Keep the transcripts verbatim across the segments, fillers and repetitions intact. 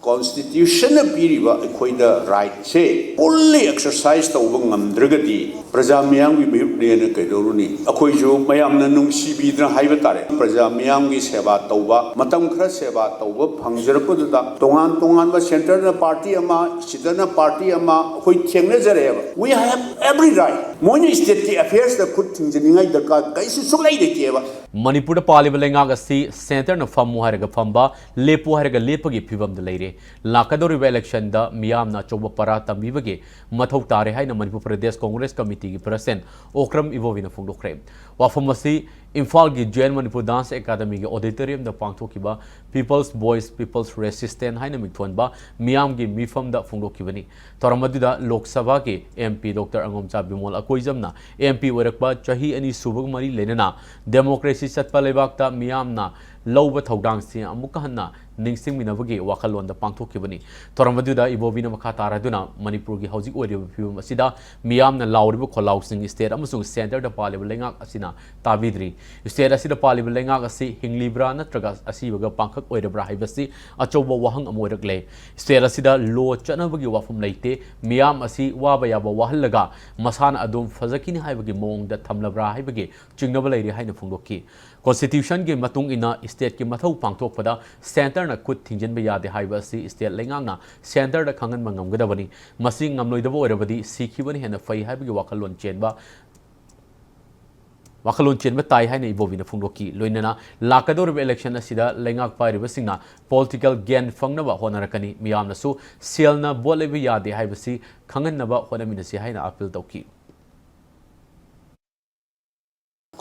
Constitution ꯅ ꯄꯤꯔꯤꯕ ꯑꯩꯈꯣꯏꯗ right ꯁꯦ fully exercise ꯇꯧꯕ ꯉꯝꯗ꯭ꯔꯒꯗꯤ ꯄ꯭ꯔꯖꯥ ꯃꯤꯌꯥꯝꯒꯤ ꯃꯤꯍꯨꯠꯅꯦꯅ ꯀꯩꯗꯧꯔꯨꯅꯤ? ꯑꯩꯈꯣꯏꯁꯨ ꯃꯌꯥꯝꯅ ꯅꯨꯡꯁꯤꯕꯤꯗꯅ ꯍꯥꯏꯕ ꯇꯥꯔꯦ, ꯄ꯭ꯔꯖꯥ ꯃꯤꯌꯥꯝꯒꯤ ꯁꯦꯕꯥ ꯇꯧꯕ, ꯃꯇꯝ ꯈꯔ ꯁꯦꯕꯥ ꯇꯧꯕ ꯐꯪꯖꯔꯛꯄꯗꯨꯗ ꯇꯣꯉꯥꯟ ꯇꯣꯉꯥꯟꯕ centre ꯅ party ꯑꯃ, ꯁꯤꯗꯅ party ꯑꯃ, ꯑꯩꯈꯣꯏ ꯊꯦꯡꯅꯖꯔꯛꯑꯦꯕ꯫ We have every right꯫ ꯃꯣꯏꯅ state ꯀꯤ affairs ꯇ ꯈꯨꯠ ꯊꯤꯡꯖꯅꯤꯡꯉꯥꯏ ꯗꯔꯀꯥꯔ ꯀꯩꯁꯨ ꯁꯨꯛꯂꯩ ꯂꯩꯇꯦꯕ꯫ ꯃꯅꯤꯄꯨꯔꯗ ꯄꯥꯜꯂꯤꯕ ꯂꯩꯉꯥꯛ ꯑꯁꯤ centre ꯅ ꯐꯝꯃꯨ ꯍꯥꯏꯔꯒ ꯐꯝꯕ, ꯂꯦꯞꯄꯨ ꯍꯥꯏꯔꯒ ꯂꯦꯞꯄꯒꯤ ꯐꯤꯕꯝꯗ ꯂꯩꯔꯦ꯫ ꯂꯥꯛꯀꯗꯧꯔꯤꯕ election ꯗ ꯃꯤꯌꯥꯝꯅ ꯑꯆꯧꯕ ꯄꯔꯥ ꯇꯝꯕꯤꯕꯒꯤ ꯃꯊꯧ ꯇꯥꯔꯦ ꯍꯥꯏꯅ ꯃꯅꯤꯄꯨꯔ ꯄ꯭ꯔꯗꯦꯁ ꯀꯣꯡꯒ꯭ꯔꯦꯁ ꯀꯃꯤꯇꯤꯒꯤ president ꯑꯣꯀ꯭ꯔꯝ ꯏꯕꯣꯕꯤꯅ ꯐꯣꯡꯗꯣꯛꯈ꯭ꯔꯦ꯫ ꯋꯥꯐꯝ ꯑꯁꯤ ꯏꯝꯐꯥꯜꯒꯤ Joint Manipur Dance Academy ꯒꯤ auditorium ꯗ ꯄꯥꯡꯊꯣꯛꯈꯤꯕ People's Voice, People's Resistance ꯍꯥꯏꯅ ꯃꯤꯡꯊꯣꯟꯕ ꯃꯤꯌꯥꯝꯒꯤ ꯃꯤꯐꯝꯗ ꯐꯣꯡꯗꯣꯛꯈꯤꯕꯅꯤ꯫ ꯊꯧꯔꯝ ꯑꯗꯨꯗ ꯂꯣꯛ ꯁꯚꯥꯒꯤ MP Doctor ꯑꯉꯣꯝꯆꯥ ꯕꯤꯃꯣꯜ ꯑꯀꯣꯏꯖꯝꯅ MP ꯑꯣꯏꯔꯛꯄ ꯆꯍꯤ ꯑꯅꯤ ꯁꯨꯕꯒ ꯃꯔꯤ ꯂꯩꯅꯅ democracy ꯆꯠꯄ ꯂꯩꯕꯥꯛꯇ ꯃꯤꯌꯥꯝꯅ ꯂꯧꯕ ꯊꯧꯗꯥꯡꯁꯤꯡ ꯑꯃꯨꯛꯀ ꯍꯟꯅ ꯅꯤꯡꯁꯤꯡꯃꯤꯟꯅꯕꯒꯤ ꯋꯥꯈꯜꯂꯣꯟꯗ ꯄꯥꯡꯊꯣꯛꯈꯤꯕꯅꯤ꯫ ꯊꯧꯔꯝ ꯑꯗꯨꯗ ꯏꯕꯣꯕꯤꯅ ꯃꯈꯥ ꯇꯥꯔꯗꯨꯅ ꯃꯅꯤꯄꯨꯔꯒꯤ ꯍꯧꯖꯤꯛ ꯑꯣꯏꯔꯤꯕ ꯐꯤꯕꯝ ꯑꯁꯤꯗ ꯃꯤꯌꯥꯝꯅ ꯂꯥꯎꯔꯤꯕ ꯈꯣꯜꯂꯥꯎꯁꯤꯡ state ꯑꯃꯁꯨꯡ centre ꯗ ꯄꯥꯜꯂꯤꯕ ꯂꯩꯉꯥꯛ ꯑꯁꯤꯅ ꯇꯥꯕꯤꯗ꯭ꯔꯤ꯫ State ꯑꯁꯤꯗ ꯄꯥꯜꯂꯤꯕ ꯂꯩꯉꯥꯛ ꯑꯁꯤ ꯍꯤꯡꯂꯤꯕ꯭ꯔꯥ ꯅꯠꯇ꯭ꯔꯒ ꯑꯁꯤꯕꯒ ꯄꯥꯡꯈꯛ ꯑꯣꯏꯔꯕ꯭ꯔꯥ ꯍꯥꯏꯕꯁꯤ ꯑꯆꯧꯕ ꯋꯥꯍꯪ ꯑꯃ ꯑꯣꯏꯔꯛꯂꯦ꯫ State ꯑꯁꯤꯗ law ꯆꯠꯅꯕꯒꯤ ꯋꯥꯐꯝ ꯂꯩꯇꯦ꯫ ꯃꯤꯌꯥꯝ ꯑꯁꯤ ꯋꯥꯕ ꯌꯥꯕ ꯋꯥꯍꯜꯂꯒ ꯃꯁꯥꯅ ꯑꯗꯨꯝ ꯐꯖꯈꯤꯅꯤ ꯍꯥꯏꯕꯒꯤ ꯃꯑꯣꯡꯗ ꯊꯝꯂꯕ꯭ꯔꯥ ꯍꯥꯏꯕꯒꯤ ꯆꯤꯡꯅꯕ ꯂꯩꯔꯤ ꯍꯥꯏꯅ ꯐꯣꯡꯗꯣꯛꯈꯤ꯫ Constitution ꯒꯤ ꯃꯇꯨꯡ ꯏꯟꯅ state ꯀꯤ ꯃꯊꯧ ꯄꯥꯡꯊꯣꯛꯄꯗ centre ꯅ ꯈꯨꯠ ꯊꯤꯡꯖꯤꯟꯕ ꯌꯥꯗꯦ ꯍꯥꯏꯕ ꯑꯁꯤ state ꯂꯩꯉꯥꯛꯅ centre ꯗ ꯈꯪꯍꯟꯕ ꯉꯝꯒꯗꯕꯅꯤ꯫ ꯃꯁꯤ ꯉꯝꯂꯣꯏꯗꯕ ꯑꯣꯏꯔꯕꯗꯤ ꯁꯤꯈꯤꯕꯅ ꯍꯦꯟꯅ ꯐꯩ ꯍꯥꯏꯕꯒꯤ ꯋꯥꯈꯜꯂꯣꯟ ꯆꯦꯟꯕ ꯋꯥꯈꯜꯂꯣꯟ ꯆꯦꯟꯕ ꯇꯥꯏ ꯍꯥꯏꯅ ꯏꯕꯣꯕꯤꯅ ꯐꯣꯡꯗꯣꯛꯈꯤ꯫ ꯂꯣꯏꯅꯅ ꯂꯥꯛꯀꯗꯧꯔꯤꯕ election ꯑꯁꯤꯗ ꯂꯩꯉꯥꯛ ꯄꯥꯏꯔꯤꯕꯁꯤꯡꯅ political gain ꯐꯪꯅꯕ ꯍꯣꯠꯅꯔꯛꯀꯅꯤ꯫ ꯃꯤꯌꯥꯝꯅꯁꯨ ꯁꯦꯜꯅ vote ꯂꯩꯕ ꯌꯥꯗꯦ ꯍꯥꯏꯕꯁꯤ ꯈꯪꯍꯟꯅꯕ ꯍꯣꯠꯅꯃꯤꯟꯅꯁꯤ ꯍꯥꯏꯅ appeal ꯇꯧꯈꯤ꯫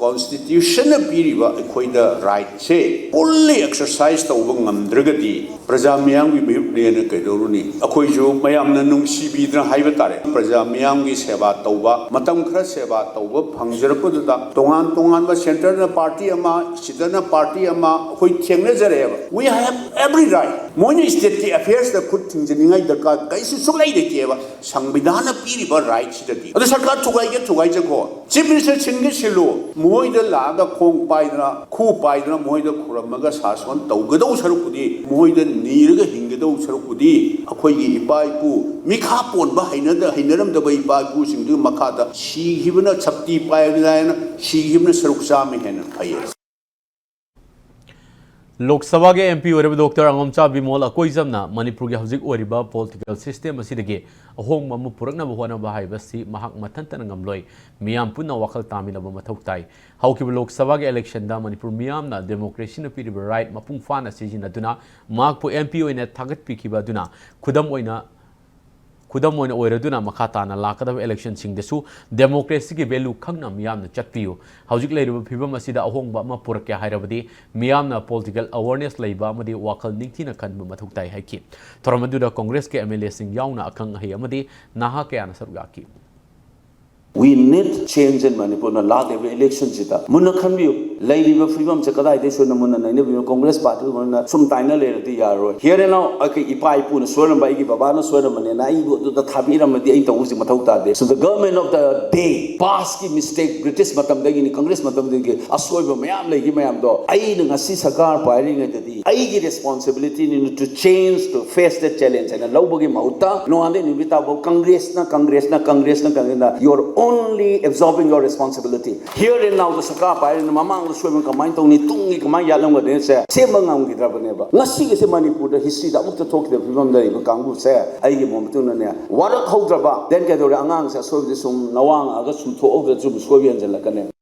Constitution ꯅ ꯄꯤꯔꯤꯕ ꯑꯩꯈꯣꯏꯗ right ꯁꯦ fully exercise ꯇꯧꯕ ꯉꯝꯗ꯭ꯔꯒꯗꯤ ꯄ꯭ꯔꯖꯥ ꯃꯤꯌꯥꯝꯒꯤ ꯃꯤꯍꯨꯠꯅꯦꯅ ꯀꯩꯗꯧꯔꯨꯅꯤ? ꯑꯩꯈꯣꯏꯁꯨ ꯃꯌꯥꯝꯅ ꯅꯨꯡꯁꯤꯕꯤꯗꯅ ꯍꯥꯏꯕ ꯇꯥꯔꯦ, ꯄ꯭ꯔꯖꯥ ꯃꯤꯌꯥꯝꯒꯤ ꯁꯦꯕꯥ ꯇꯧꯕ, ꯃꯇꯝ ꯈꯔ ꯁꯦꯕꯥ ꯇꯧꯕ ꯐꯪꯖꯔꯛꯄꯗꯨꯗ ꯇꯣꯉꯥꯟ ꯇꯣꯉꯥꯟꯕ centre ꯅ party ꯑꯃ, ꯁꯤꯗꯅ party ꯑꯃ, ꯑꯩꯈꯣꯏ ꯊꯦꯡꯅꯖꯔꯛꯑꯦꯕ꯫ We have every right꯫ ꯃꯣꯏꯅ state ꯀꯤ affairs ꯇ ꯈꯨꯠ ꯊꯤꯡꯖꯅꯤꯡꯉꯥꯏ ꯗꯔꯀꯥꯔ ꯀꯩꯁꯨ ꯁꯨꯛꯂꯩ ꯂꯩꯇꯦꯕ꯫ ꯁꯪꯕꯤꯙꯥꯟꯅ ꯄꯤꯔꯤꯕ right ꯁꯤꯗꯗꯤ꯫ ꯑꯗꯨ ꯁꯔꯀꯥꯔ ꯊꯨꯒꯥꯏꯒꯦ ꯊꯨꯒꯥꯏꯖꯈꯣ, Chief Minister ꯁꯤꯟꯒꯦ ꯁꯤꯜꯂꯨ, ꯃꯣꯏꯗ ꯂꯥꯛꯑꯒ ꯈꯣꯡ ꯄꯥꯏꯗꯅ, ꯈꯨ ꯄꯥꯏꯗꯅ ꯃꯣꯏꯗ ꯈꯨꯔꯝꯃꯒ ꯁꯥꯁꯣꯟ ꯇꯧꯒꯗꯧ ꯁꯔꯨꯛꯄꯨꯗꯤ ꯃꯣꯏꯗ ꯅꯤꯔꯒ ꯍꯤꯡꯒꯗꯧ ꯇꯧ ꯁꯔꯨꯛꯄꯨꯗꯤ ꯑꯩꯈꯣꯏꯒꯤ ꯏꯄꯥ ꯏꯄꯨ, ꯃꯤꯈꯥ ꯄꯣꯟꯕ ꯍꯩꯅꯗ ꯍꯩꯅꯔꯝꯗꯕ ꯏꯄꯥ ꯏꯄꯨꯁꯤꯡꯗꯨꯒꯤ ꯃꯈꯥꯗ ꯁꯤꯈꯤꯕꯅ ꯁꯛꯇꯤ ꯄꯥꯏꯕꯅꯤ ꯍꯥꯏꯅ ꯁꯤꯈꯤꯕꯅ ꯁꯔꯨꯛ ꯆꯥꯝꯃ ꯍꯦꯟꯅ ꯐꯩ꯫ ꯂꯣꯛ ꯁꯚꯥꯒꯤ ꯑꯦꯝ ꯄꯤ ꯑꯣꯏꯔꯤꯕ ꯗꯣꯛꯇꯔ ꯑꯉꯣꯝꯆꯥ ꯕꯤꯃꯣꯜ ꯑꯀꯣꯏꯖꯝꯅ ꯃꯅꯤꯄꯨꯔꯒꯤ ꯍꯧꯖꯤꯛ ꯑꯣꯏꯔꯤꯕ ꯄꯣꯂꯤꯇꯤꯀꯦꯜ ꯁꯤꯁꯇꯦꯝ ꯑꯁꯤꯗꯒꯤ ꯑꯍꯣꯡꯕ ꯑꯃ ꯄꯨꯔꯛꯅꯕ ꯍꯣꯠꯅꯕ ꯍꯥꯏꯕꯁꯤ ꯃꯍꯥꯛ ꯃꯊꯟꯇꯅ ꯉꯝꯂꯣꯏ꯫ ꯃꯤꯌꯥꯝ ꯄꯨꯟꯅ ꯋꯥꯈꯜ ꯇꯥꯃꯤꯟꯅꯕ ꯃꯊꯧ ꯇꯥꯏ꯫ ꯍꯧꯈꯤꯕ ꯂꯣꯛ ꯁꯚꯥꯒꯤ ꯏꯂꯦꯛꯁꯟꯗ ꯃꯅꯤꯄꯨꯔ ꯃꯤꯌꯥꯝꯅ ꯗꯦꯃꯣꯀ꯭ꯔꯦꯁꯤꯅ ꯄꯤꯔꯤꯕ ꯔꯥꯏꯠ ꯃꯄꯨꯡ ꯐꯥꯅ ꯁꯤꯖꯤꯟꯅꯗꯨꯅ ꯃꯍꯥꯛꯄꯨ ꯑꯦꯝ ꯄꯤ ꯑꯣꯏꯅ ꯊꯥꯒꯠꯄꯤꯈꯤꯕ ꯑꯗꯨꯅ ꯈꯨꯗꯝ ꯑꯣꯏꯅ ꯈꯨꯗꯝ ꯑꯣꯏꯅ ꯑꯣꯏꯔꯗꯨꯅ ꯃꯈꯥ ꯇꯥꯅ ꯂꯥꯛꯀꯗꯕ ꯏꯂꯦꯛꯁꯟꯁꯤꯡꯗꯁꯨ ꯗꯦꯃꯣꯀ꯭ꯔꯦꯁꯤꯒꯤ ꯚꯦꯂꯨ ꯈꯪꯅ ꯃꯤꯌꯥꯝꯅ ꯆꯠꯄꯤꯌꯨ꯫ ꯍꯧꯖꯤꯛ ꯂꯩꯔꯤꯕ ꯐꯤꯕꯝ ꯑꯁꯤꯗ ꯑꯍꯣꯡꯕ ꯑꯃ ꯄꯨꯔꯛꯀꯦ ꯍꯥꯏꯔꯕꯗꯤ ꯃꯤꯌꯥꯝꯅ ꯄꯣꯂꯤꯇꯤꯀꯦꯜ ꯑꯋꯥꯔꯅꯦꯁ ꯂꯩꯕ ꯑꯃꯗꯤ ꯋꯥꯈꯜ ꯅꯤꯡꯊꯤꯅ ꯈꯟꯕ ꯃꯊꯧ ꯇꯥꯏ ꯍꯥꯏꯈꯤ꯫ ꯊꯧꯔꯝ ꯑꯗꯨꯗ ꯀꯣꯡꯒ꯭ꯔꯦꯁꯀꯤ ꯑꯦꯝ ꯑꯦꯜ ꯑꯦꯁꯤꯡ ꯌꯥꯎꯅ ꯑꯈꯪ ꯑꯍꯩ ꯑꯃꯗꯤ ꯅꯍꯥ ꯀꯌꯥꯅ ꯁꯔꯨꯛ ꯌꯥꯈꯤ꯫ We need change in Manipur ꯅ ꯂꯥꯛꯂꯤꯕ ꯏꯂꯦꯛꯁꯟꯁꯤꯗ ꯃꯨꯟꯅ ꯈꯟꯕꯤꯌꯨ꯫ ꯂꯩꯔꯤꯕ ꯐꯤꯕꯝꯁꯦ ꯀꯗꯥꯏꯗꯒꯤ ꯁꯣꯏꯅ ꯃꯨꯟꯅ ꯅꯩꯅꯕꯤꯌꯨ꯫ ꯀꯣꯡꯒ꯭ꯔꯦꯁ ꯄꯥꯔꯇꯤꯒ ꯁꯨꯝ ꯇꯥꯏꯅ ꯂꯩꯔꯗꯤ ꯌꯥꯔꯔꯣꯏ꯫ Here and now ꯑꯩꯈꯣꯏ ꯏꯄꯥ ꯏꯄꯨꯅ ꯁꯣꯏꯔꯝꯕ, ꯑꯩꯒꯤ ꯕꯕꯥꯅ ꯁꯣꯏꯔꯝꯕꯅꯦꯅ ꯑꯩꯕꯨ ꯑꯗꯨꯗ ꯊꯥꯕꯤꯔꯝꯃꯗꯤ ꯑꯩ ꯇꯧꯕꯁꯤ ꯃꯊꯧ ꯇꯥꯗꯦ꯫ So the government of the day, past ꯀꯤ mistake, ꯕ꯭ꯔꯤꯇꯤꯁ ꯃꯇꯝꯗꯒꯤꯅꯤ, ꯀꯪꯒ꯭ꯔꯦꯁ ꯃꯇꯝꯗꯒꯤ ꯑꯁꯣꯏꯕ ꯃꯌꯥꯝ ꯂꯩꯈꯤ ꯃꯌꯥꯝꯗꯣ ꯑꯩꯅ ꯉꯁꯤ ꯁꯔꯀꯥꯔ ꯄꯥꯏꯔꯤꯉꯩꯗꯗꯤ ꯑꯩꯒꯤ responsibility ꯅꯤꯅ to change, to face that challenge ꯍꯥꯏꯅ ꯂꯧꯕꯒꯤ ꯃꯍꯨꯠꯇ ꯅꯣꯡꯉꯥꯟꯗꯩ ꯅꯨꯃꯤꯠ ꯇꯥꯐꯥꯎ ꯀꯪꯒ꯭ꯔꯦꯁꯅ, ꯀꯪꯒ꯭ꯔꯦꯁꯅ, ꯀꯪꯒ꯭ꯔꯦꯁꯅ, ꯀꯪꯒ꯭ꯔꯦꯁꯅ, you are only absorbing your responsibility. Here and now ꯗ ꯁꯔꯀꯥꯔ ꯄꯥꯏꯔꯤꯅ ꯃꯃꯥꯡꯗ ꯁꯣꯏꯕ ꯀꯃꯥꯏꯅ ꯇꯧꯅꯤ, ꯇꯨꯡꯒꯤ ꯀꯃꯥꯏꯅ ꯌꯥꯠꯂꯝꯒꯅꯤ ꯁꯦ ꯁꯦꯝꯕ ꯉꯝꯈꯤꯗ꯭ꯔꯕꯅꯦꯕ꯫ ꯉꯁꯤꯒꯤꯁꯦ ꯃꯅꯤꯄꯨꯔꯗ history ꯗ ꯑꯃꯨꯛꯇ ꯊꯣꯛꯈꯤꯗꯕ ꯐꯤꯕꯝꯗ ꯂꯩꯕ ꯀꯥꯡꯕꯨꯁꯦ ꯑꯩꯒꯤ ꯃꯣꯠ ꯃꯇꯨꯡꯗꯅꯦ, ꯋꯥꯔꯛꯍꯧꯗ꯭ꯔꯕ then ꯀꯩꯗꯧꯔꯦ, ꯑꯉꯥꯡꯁꯦ ꯑꯁꯣꯏꯕꯁꯦ ꯁꯨꯝ ꯅꯋꯥꯡꯉꯛꯑꯒ ꯁꯨꯝ ꯊꯣꯛꯍꯧꯗ꯭ꯔꯗꯤ ꯁꯨꯝ ꯁꯣꯏꯕ ꯍꯦꯟꯖꯜꯂꯛꯀꯅꯦꯕ꯫